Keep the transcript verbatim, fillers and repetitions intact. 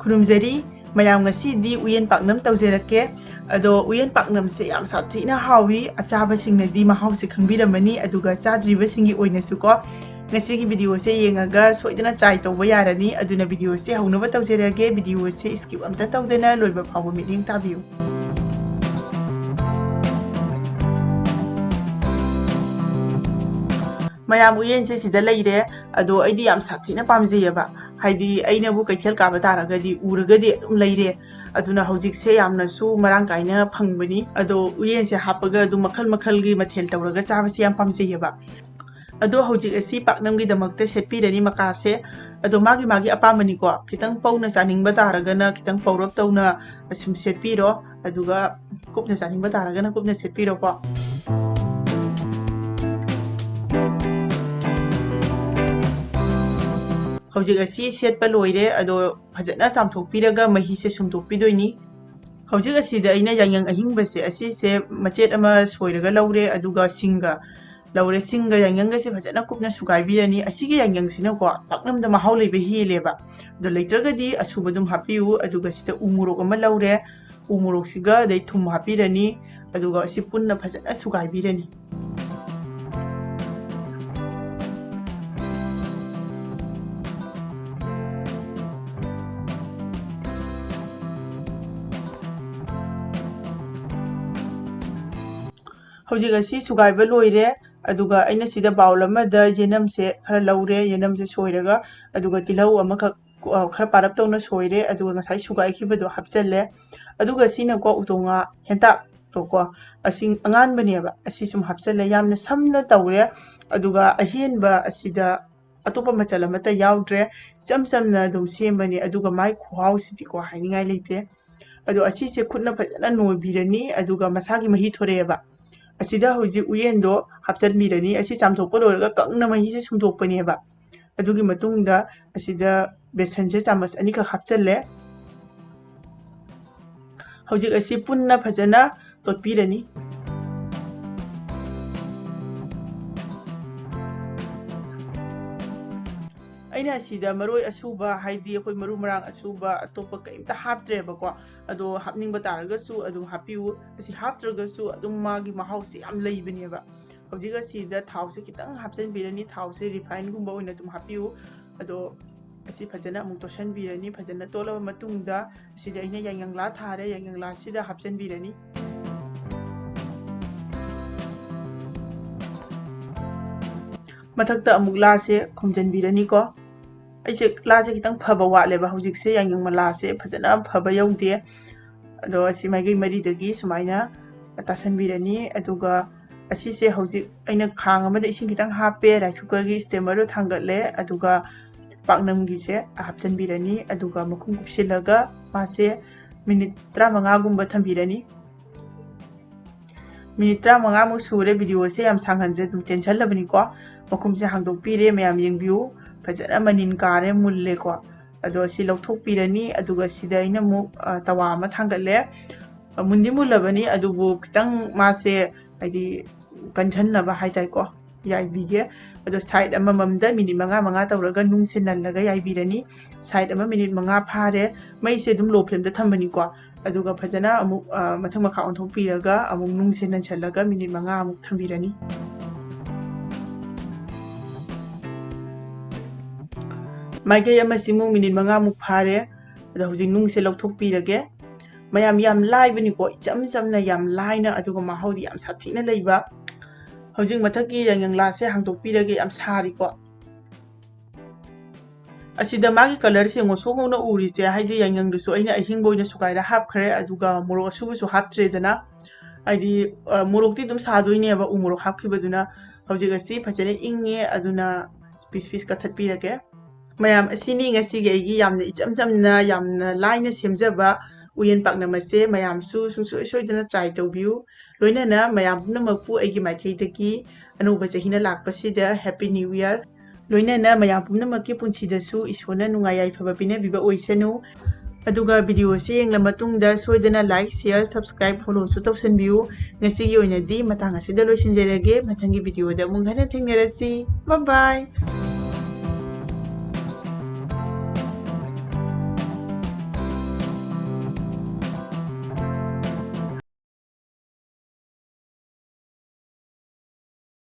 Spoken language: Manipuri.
ꯈꯨꯔꯨꯝꯖꯔꯤ꯫ ꯃꯌꯥꯝ, ꯉꯁꯤꯗꯤ ꯎꯌꯦꯟ ꯄꯥꯛꯅꯝ ꯇꯧꯖꯔꯛꯀꯦ꯫ ꯑꯗꯣ ꯎꯌꯦꯟ ꯄꯥꯛꯅꯝꯁꯦ ꯌꯥꯝ ꯁꯥꯊꯤꯅ ꯍꯥꯎꯏ, ꯑꯆꯥꯕꯁꯤꯡꯅꯗꯤ ꯃꯍꯥꯎꯁꯦ ꯈꯪꯕꯤꯔꯝꯃꯅꯤ, ꯑꯗꯨꯒ ꯆꯥꯗ꯭ꯔꯤꯕꯁꯤꯡꯒꯤ ꯑꯣꯏꯅꯁꯨꯀꯣ, ꯉꯁꯤꯒꯤ videoꯁꯦ ꯌꯦꯡꯉꯒ ꯁꯣꯏꯗꯅ try ꯇꯧꯕ ꯌꯥꯔꯅꯤ꯫ ꯑꯗꯨꯅ videoꯁꯦ ꯍꯧꯅꯕ ꯇꯧꯖꯔꯒꯦ꯫ Videoꯁꯦ skip ꯑꯝꯇ ꯇꯧꯗꯅ ꯂꯣꯏꯕ ꯐꯥꯎꯕ ꯃꯤꯠꯌꯦꯡ ꯇꯥꯕꯤꯌꯨ꯫ ꯃꯌꯥꯝ, ꯎꯌꯦꯟꯁꯦ ꯁꯤꯗ ꯂꯩꯔꯦ꯫ ꯑꯗꯣ ꯑꯩꯗꯤ ꯌꯥꯝ ꯁꯥꯊꯤꯅ ꯄꯥꯝꯖꯩꯌꯦꯕ꯫ ꯍꯥꯏꯗꯤ ꯑꯩꯅꯕꯨ ꯀꯩꯊꯦꯜ ꯀꯥꯕ ꯇꯥꯔꯒꯗꯤ ꯎꯔꯒꯗꯤ ꯑꯗꯨꯝ ꯂꯩꯔꯦ꯫ ꯑꯗꯨꯅ ꯍꯧꯖꯤꯛꯁꯦ ꯌꯥꯝꯅꯁꯨ ꯃꯔꯥꯡ ꯀꯥꯏꯅ ꯐꯪꯕꯅꯤ꯫ ꯑꯗꯣ ꯎꯌꯦꯟꯁꯦ ꯍꯥꯞꯄꯒ ꯑꯗꯨꯝ ꯃꯈꯜ ꯃꯈꯜꯒꯤ ꯃꯊꯦꯜ ꯇꯧꯔꯒ ꯆꯥꯕꯁꯦ ꯌꯥꯝ ꯄꯥꯝꯖꯩꯌꯦꯕ꯫ ꯑꯗꯣ ꯍꯧꯖꯤꯛ ꯑꯁꯤ ꯄꯥꯛꯅꯝꯒꯤꯗꯃꯛꯇ ꯁꯦꯠꯄꯤꯔꯅꯤ ꯃꯀꯥꯁꯦ꯫ ꯑꯗꯣ ꯃꯥꯒꯤ ꯃꯥꯒꯤ ꯑꯄꯥꯝꯕꯅꯤꯀꯣ꯫ ꯈꯤꯇꯪ ꯄꯧꯅ ꯆꯥꯅꯤꯡꯕ ꯇꯥꯔꯒꯅ ꯈꯤꯇꯪ ꯄꯧꯔꯞ ꯇꯧꯅ ꯑꯁꯨꯝ ꯁꯦꯠꯄꯤꯔꯣ꯫ ꯑꯗꯨꯒ ꯀꯨꯞꯅ ꯆꯥꯅꯤꯡꯕ ꯇꯥꯔꯒꯅ ꯀꯨꯞꯅ ꯁꯦꯠꯄꯤꯔꯣꯀꯣ꯫ ꯍꯧꯖꯤꯛ ꯑꯁꯤ ꯁꯦꯠꯄ ꯂꯣꯏꯔꯦ꯫ ꯑꯗꯣ ꯐꯖꯅ ꯆꯥꯝꯊꯣꯛꯄꯤꯔꯒ ꯃꯍꯤꯁꯦ ꯁꯨꯝꯗꯣꯛꯄꯤꯗꯣꯏꯅꯤ꯫ ꯍꯧꯖꯤꯛ ꯑꯁꯤꯗ ꯑꯩꯅ ꯌꯥꯏꯉꯪ ꯑꯍꯤꯡꯕꯁꯦ ꯑꯁꯤꯁꯦ ꯃꯆꯦꯠ ꯑꯃ ꯁꯣꯏꯔꯒ ꯂꯧꯔꯦ, ꯑꯗꯨꯒ ꯁꯤꯡꯒ ꯂꯧꯔꯦ꯫ ꯁꯤꯡꯒ ꯌꯥꯏꯉꯪꯒꯁꯦ ꯐꯖꯅ ꯀꯨꯞꯅ ꯁꯨꯒꯥꯏꯕꯤꯔꯅꯤ꯫ ꯑꯁꯤꯒꯤ ꯌꯥꯏꯉꯪꯁꯤꯅꯀꯣ ꯄꯥꯛꯅꯝꯗ ꯃꯍꯥꯎ ꯂꯩꯕ ꯍꯦꯜꯂꯦꯕ꯫ ꯑꯗꯣ ꯂꯩꯇ꯭ꯔꯒꯗꯤ ꯑꯁꯨꯕ ꯑꯗꯨꯝ ꯍꯥꯞꯄꯤꯌꯨ꯫ ꯑꯗꯨꯒ ꯁꯤꯗ ꯎ ꯃꯣꯔꯣꯛ ꯑꯃ ꯂꯧꯔꯦ, ꯎ ꯃꯣꯔꯣꯛꯁꯤꯒ ꯑꯗꯩ ꯊꯨꯝ ꯍꯥꯞꯄꯤꯔꯅꯤ꯫ ꯑꯗꯨꯒ ꯑꯁꯤ ꯄꯨꯟꯅ ꯐꯖꯅ ꯁꯨꯒꯥꯏꯕꯤꯔꯅꯤ꯫ ꯍꯧꯖꯤꯛ ꯑꯁꯤ ꯁꯨꯒꯥꯏꯕ ꯂꯣꯏꯔꯦ꯫ ꯑꯗꯨꯒ ꯑꯩꯅ ꯁꯤꯗ bowl ꯑꯃꯗ ꯌꯦꯅꯝꯁꯦ ꯈꯔ ꯂꯧꯔꯦ, ꯌꯦꯅꯝꯁꯦ ꯁꯣꯏꯔꯒ, ꯑꯗꯨꯒ ꯇꯤꯜꯍꯧ ꯑꯃꯈꯛ, ꯑ, ꯈꯔ ꯄꯥꯔꯞ ꯇꯧꯅ ꯁꯣꯏꯔꯦ, ꯑꯗꯨꯒ ꯉꯁꯥꯏ ꯁꯨꯒꯥꯏꯈꯤꯕꯗꯣ ꯍꯥꯞꯆꯜꯂꯦ꯫ ꯑꯗꯨꯒ ꯁꯤꯅꯀꯣ ꯎꯇꯣꯡꯉꯥ ꯍꯦꯟꯇꯥꯛꯇꯣꯀꯣ, ꯑꯁꯤ ꯑꯉꯥꯟꯕꯅꯦꯕ, ꯑꯁꯤ ꯁꯨꯝ ꯍꯥꯞꯆꯜꯂꯦ꯫ ꯌꯥꯝꯅ ꯁꯝꯅ ꯇꯧꯔꯦ꯫ ꯑꯗꯨꯒ ꯑꯍꯦꯟꯕ ꯑꯁꯤꯗ ꯑꯇꯣꯞꯄ ꯃꯆꯜ ꯑꯃꯠꯇ ꯌꯥꯎꯗ꯭ꯔꯦ, ꯏꯆꯝ ꯆꯝꯅ ꯑꯗꯨꯝ ꯁꯦꯝꯕꯅꯦ꯫ ꯑꯗꯨꯒ ꯃꯥꯏ ꯈꯨꯍꯥꯎꯁꯤꯗꯤꯀꯣ ꯍꯥꯏꯅꯤꯡꯉꯥꯏ ꯂꯩꯇꯦ꯫ ꯑꯗꯣ ꯑꯁꯤꯁꯦ ꯈꯨꯠꯅ ꯐꯖꯅ ꯅꯣꯏꯕꯤꯔꯅꯤ, ꯑꯗꯨꯒ ꯃꯁꯥꯒꯤ ꯃꯍꯤ ꯊꯣꯔꯛꯑꯦꯕ꯫ ꯑꯁꯤꯗ ꯍꯧꯖꯤꯛ ꯎꯌꯦꯟꯗꯣ ꯍꯥꯞꯆꯤꯟꯕꯤꯔꯅꯤ꯫ ꯑꯁꯤ ꯆꯥꯝꯊꯣꯛꯄ ꯂꯣꯏꯔꯒ ꯀꯪꯅ ꯃꯍꯤꯁꯦ ꯁꯨꯝꯗꯣꯛꯄꯅꯦꯕ꯫ ꯑꯗꯨꯒꯤ ꯃꯇꯨꯡꯗ ꯑꯁꯤꯗ ꯕꯦꯁꯟꯁꯦ ꯆꯥꯃꯁ ꯑꯅꯤꯈꯛ ꯍꯥꯞꯆꯜꯂꯦ꯫ ꯍꯧꯖꯤꯛ ꯑꯁꯤ ꯄꯨꯟꯅ ꯐꯖꯅ ꯇꯣꯠꯄꯤꯔꯅꯤ꯫ ꯑꯁꯤꯗ ꯃꯔꯣꯏ ꯑꯁꯨꯕ, ꯍꯥꯏꯗꯤ ꯑꯩꯈꯣꯏ ꯃꯔꯨ ꯃꯔꯥꯡ ꯑꯁꯨꯕ ꯑꯇꯣꯞꯄ ꯀꯩꯝꯇ ꯍꯥꯞꯇ꯭ꯔꯦꯕꯀꯣ꯫ ꯑꯗꯣ ꯍꯥꯞꯅꯤꯡꯕ ꯇꯥꯔꯒꯁꯨ ꯑꯗꯨꯝ ꯍꯥꯞꯄꯤꯌꯨ꯫ ꯑꯁꯤ ꯍꯥꯞꯇ꯭ꯔꯒꯁꯨ ꯑꯗꯨꯝ ꯃꯥꯒꯤ ꯃꯍꯥꯎꯁꯦ ꯌꯥꯝ ꯂꯩꯕꯅꯦꯕ꯫ ꯍꯧꯖꯤꯛ ꯑꯁꯤꯗ ꯊꯥꯎꯁꯦ ꯈꯤꯇꯪ ꯍꯥꯞꯆꯤꯟꯕꯤꯔꯅꯤ꯫ ꯊꯥꯎꯁꯦ refineꯒꯨꯝꯕ ꯑꯣꯏꯅ ꯑꯗꯨꯝ ꯍꯥꯞꯄꯤꯌꯨ꯫ ꯑꯗꯣ ꯑꯁꯤ ꯐꯖꯅ ꯑꯃꯨꯛ ꯇꯣꯠꯁꯤꯟꯕꯤꯔꯅꯤ꯫ ꯐꯖꯅ ꯇꯣꯠꯂꯕ ꯃꯇꯨꯡꯗ ꯑꯁꯤꯗ ꯑꯩꯅ ꯌꯥꯏꯉꯪꯂꯥ ꯊꯥꯔꯦ꯫ ꯌꯥꯏꯉꯪꯂꯥꯁꯤꯗ ꯍꯥꯞꯆꯤꯟꯕꯤꯔꯅꯤ꯫ ꯃꯊꯛꯇ ꯑꯃꯨꯛ ꯂꯥꯁꯦ ꯈꯨꯝꯖꯤꯟꯕꯤꯔꯅꯤꯀꯣ꯫ ꯑꯩꯁꯦ ꯂꯥꯁꯦ ꯈꯤꯇꯪ ꯐꯕ ꯋꯥꯠꯂꯦꯕ ꯍꯧꯖꯤꯛꯁꯦ꯫ ꯌꯥꯏꯉꯪ ꯃꯂꯥꯁꯦ ꯐꯖꯅ ꯐꯕ ꯌꯧꯗꯦ꯫ ꯑꯗꯣ ꯑꯁꯤ ꯃꯥꯏꯀꯩ ꯃꯔꯤꯗꯒꯤ ꯁꯨꯃꯥꯏꯅ ꯇꯥꯁꯟꯕꯤꯔꯅꯤ꯫ ꯑꯗꯨꯒ ꯑꯁꯤꯁꯦ ꯍꯧꯖꯤꯛ ꯑꯩꯅ ꯈꯥꯡ ꯑꯃꯗ ꯏꯁꯤꯡ ꯈꯤꯇꯪ ꯍꯥꯞꯄꯦ, rice cookerꯒꯤ steamerꯗꯣ ꯊꯥꯡꯒꯠꯂꯦ, ꯑꯗꯨꯒ ꯄꯥꯛꯅꯝꯒꯤꯁꯦ ꯍꯥꯞꯆꯤꯟꯕꯤꯔꯅꯤ꯫ ꯑꯗꯨꯒ ꯃꯈꯨꯝ ꯀꯨꯞꯁꯤꯜꯂꯒ ꯃꯥꯁꯦ minute ꯇꯔꯥꯃꯉꯥꯒꯨꯝꯕ ꯊꯝꯕꯤꯔꯅꯤ꯫ Minute ꯇꯔꯥꯃꯉꯥꯃꯨꯛ ꯁꯨꯔꯦ꯫ Videoꯁꯦ ꯌꯥꯝ ꯁꯥꯡꯍꯟꯗ꯭ꯔꯦ, ꯑꯗꯨꯝ ꯇꯦꯟꯁꯜꯂꯕꯅꯤꯀꯣ꯫ ꯃꯈꯨꯝꯁꯦ ꯍꯥꯡꯗꯣꯛꯄꯤꯔꯦ, ꯃꯌꯥꯝ ꯌꯦꯡꯕꯤꯌꯨ꯫ ꯐꯖꯅ ꯃꯅꯤꯟ ꯀꯥꯔꯦ, ꯃꯨꯜꯂꯦꯀꯣ꯫ ꯑꯗꯣ ꯁꯤ ꯂꯧꯊꯣꯛꯄꯤꯔꯅꯤ꯫ ꯑꯗꯨꯒ ꯁꯤꯗ ꯑꯩꯅ ꯑꯃꯨꯛ, ꯑ, ꯇꯋꯥ ꯑꯃ ꯊꯥꯡꯒꯠꯂꯦ꯫ ꯑ, ꯃꯨꯟꯗꯤ ꯃꯨꯜꯂꯕꯅꯤ, ꯑꯗꯨꯕꯨ ꯈꯤꯇꯪ ꯃꯥꯁꯦ, ꯍꯥꯏꯗꯤ, ꯀꯟꯁꯟꯅꯕ ꯍꯥꯏꯇꯥꯔꯦꯀꯣ, ꯌꯥꯏꯕꯤꯒꯦ꯫ ꯑꯗꯣ side ꯑꯃꯃꯝꯗ minute ꯃꯉꯥ ꯃꯉꯥ ꯇꯧꯔꯒ ꯅꯨꯡꯁꯦ ꯅꯜꯂꯒ ꯌꯥꯏꯕꯤꯔꯅꯤ꯫ Side ꯑꯃ minute ꯃꯉꯥ ꯐꯥꯔꯦ꯫ ꯃꯩꯁꯦ ꯑꯗꯨꯝ low flameꯗ ꯊꯝꯕꯅꯤꯀꯣ꯫ ꯑꯗꯨꯒ ꯐꯖꯅ ꯑꯃꯨꯛ, ꯑ, ꯃꯊꯛ ꯃꯈꯥ ꯑꯣꯟꯊꯣꯛꯄꯤꯔꯒ ꯑꯃꯨꯛ ꯅꯨꯡꯁꯦ ꯅꯟꯁꯜꯂꯒ minute ꯃꯉꯥ ꯑꯃꯨꯛ ꯊꯝꯕꯤꯔꯅꯤ꯫ ꯃꯥꯏꯀꯩ ꯑꯃꯁꯤꯃꯨꯛ minute ꯃꯉꯥꯃꯨꯛ ꯐꯥꯔꯦ꯫ ꯑꯗꯣ ꯍꯧꯖꯤꯛ ꯅꯨꯡꯁꯦ ꯂꯧꯊꯣꯛꯄꯤꯔꯒꯦ꯫ ꯃꯌꯥꯝ, ꯌꯥꯝ ꯂꯥꯏꯕꯅꯤꯀꯣ, ꯏꯆꯝ ꯆꯝꯅ ꯌꯥꯝ ꯂꯥꯏꯅ, ꯑꯗꯨꯒ ꯃꯍꯥꯎꯗꯤ ꯌꯥꯝ ꯁꯥꯊꯤꯅ ꯂꯩꯕ꯫ ꯍꯧꯖꯤꯛ ꯃꯊꯛꯀꯤ ꯌꯥꯏꯉꯪꯂꯥꯁꯦ ꯍꯥꯡꯗꯣꯛꯄꯤꯔꯒꯦ, ꯌꯥꯝ ꯁꯥꯔꯤꯀꯣ꯫ ꯑꯁꯤꯗ ꯃꯥꯒꯤ colourꯁꯦ ꯌꯦꯡꯉꯣ, ꯁꯣꯝ ꯐꯥꯎꯅ ꯎꯔꯤꯁꯦ, ꯍꯥꯏꯗꯤ ꯌꯥꯏꯉꯪꯗꯨꯁꯨ ꯑꯩꯅ ꯑꯍꯤꯡꯕ ꯑꯣꯏꯅ ꯁꯨꯒꯥꯏꯔ ꯍꯥꯞꯈ꯭ꯔꯦ, ꯑꯗꯨꯒ ꯃꯣꯔꯣꯛ ꯑꯁꯨꯕꯁꯨ ꯍꯥꯞꯇ꯭ꯔꯦꯗꯅ꯫ ꯍꯥꯏꯗꯤ, ꯑ, ꯃꯣꯔꯣꯛꯇꯤ ꯑꯗꯨꯝ ꯁꯥꯗꯣꯏꯅꯦꯕ ꯎ ꯃꯣꯔꯣꯛ ꯍꯥꯞꯈꯤꯕꯗꯨꯅ꯫ ꯍꯧꯖꯤꯛ ꯑꯁꯤ ꯐꯖꯅ ꯏꯪꯉꯦ, ꯑꯗꯨꯅ piece piece ꯀꯛꯊꯠꯄꯤꯔꯒꯦ꯫ ꯃꯌꯥꯝ, ꯑꯁꯤꯅꯤ ꯉꯁꯤꯒꯤ ꯑꯩꯒꯤ ꯌꯥꯝꯅ ꯏꯆꯝ ꯆꯝꯅ, ꯌꯥꯝꯅ ꯂꯥꯏꯅ ꯁꯦꯝꯖꯕ ꯎꯌꯦꯟ ꯄꯥꯛꯅꯝ ꯑꯁꯦ꯫ ꯃꯌꯥꯝꯁꯨ ꯁꯨꯡꯁꯣꯏ ꯁꯣꯏꯗꯅ try ꯇꯧꯕꯤꯌꯨ꯫ ꯂꯣꯏꯅꯅ ꯃꯌꯥꯝ ꯄꯨꯝꯅꯃꯛꯄꯨ ꯑꯩꯒꯤ ꯃꯥꯏꯀꯩꯗꯒꯤ ꯑꯅꯧꯕ ꯆꯍꯤꯅ ꯂꯥꯛꯄꯁꯤꯗ Happy New Year꯫ ꯂꯣꯏꯅꯅ ꯃꯌꯥꯝ ꯄꯨꯝꯅꯃꯛꯀꯤ ꯄꯨꯟꯁꯤꯗꯁꯨ ꯏꯁꯣꯔꯅ ꯅꯨꯡꯉꯥꯏ ꯌꯥꯏꯐꯕ ꯄꯤꯅꯕꯤꯕ ꯑꯣꯏꯁꯅꯨ꯫ ꯑꯗꯨꯒ videoꯁꯦ ꯌꯦꯡꯂ ꯃꯇꯨꯡꯗ ꯁꯣꯏꯗꯅ like, share, subscribe, followꯁꯨ ꯇꯧꯁꯟꯕꯤꯌꯨ꯫ ꯉꯁꯤꯒꯤ ꯑꯣꯏꯅꯗꯤ ꯃꯇꯥꯡ ꯑꯁꯤꯗ ꯂꯣꯏꯁꯤꯟꯖꯔꯒꯦ꯫ ꯃꯊꯪꯒꯤ videoꯗ ꯑꯃꯨꯛ ꯍꯟꯅ ꯊꯦꯡꯅꯔꯁꯤ꯫ Bye bye꯫